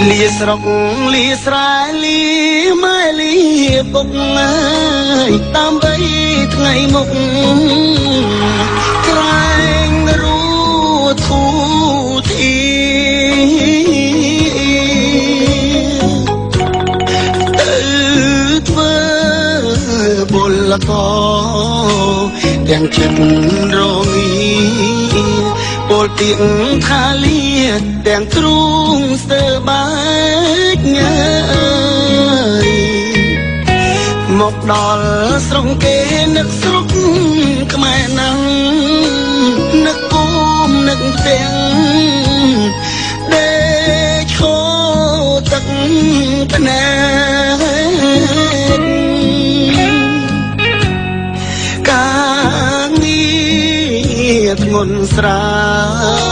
លាស្រុកលាស្រែលាម៉ែលាពុកអើយដើម្បីថ្ងៃមុខក្រែងរូធូធីទៅធ្វើបុលកទាំងចិត្តរងាពលទៀងថាលាទាំងទ្រូងស្ទើបែកញើយមកដល់ស្រុងគេនឹកស្រុកខ្មែរណាស់នឹកគុំនឹកទាំងដេកឈោទឹកភ្នែកការងារធ្ងន់ស្រា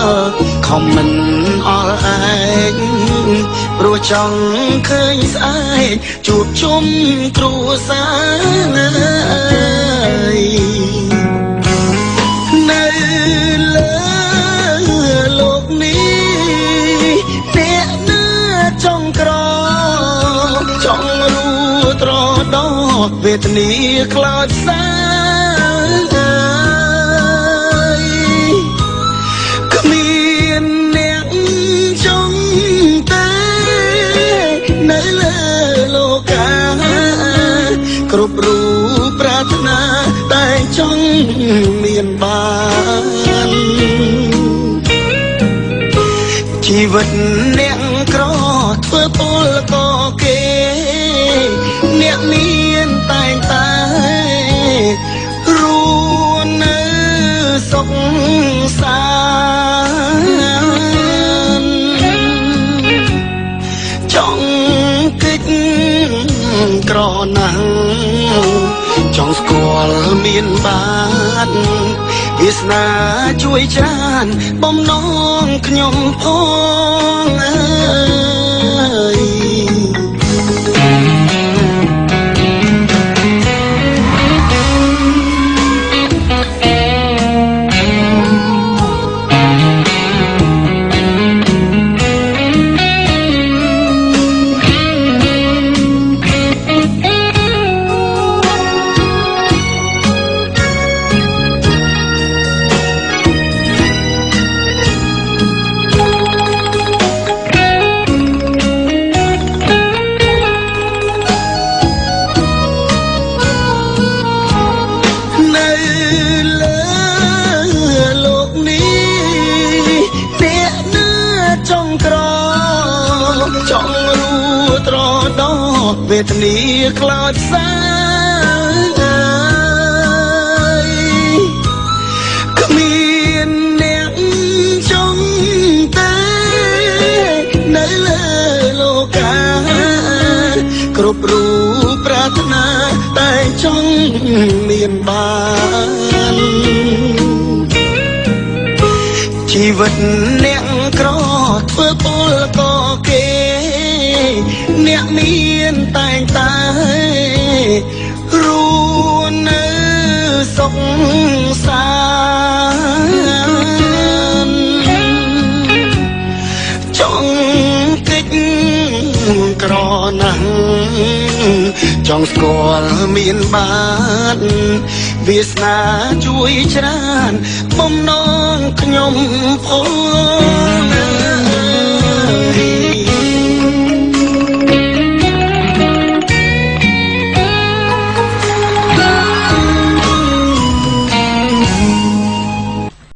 លខំមិនអល់ឯងព្រោះចង់ឃើញស្អែកជួបជុំគ្រួសារនៅលើលោកនេះអ្នកណាចង់ក្រចង់រួត្រដវេទនាខ្លោចសាគ្មានអ្នកចង់ទេនៅលើលោកាគ្រប់រូបប្រាថ្នាតែចង់មានបានជីវិតអ្នកក្រធ្វើពលកគេអ្នកមានតែងតែរួនៅសុខសាន្តចង់កិច្ចក្រណាស់ចង់ស្គាល់មានបានវាសនាជួយច្រើនបំណងខ្ញុំផងអើយវេទនាខ្លោចសាយគ្មានអ្នកចង់ទេនៅលើលោកាគ្រប់រូបប្រាថ្នាតែចង់មានបានជីវិតអ្នកក្រធ្វើពលកគេអ្នកមានតែងតែរួនៅសុខសាន្តចង់កិច្ចក្រណាស់ចង់ស្គាល់មានបានវាសនាជួយច្រើនបំណងខ្ញុំផង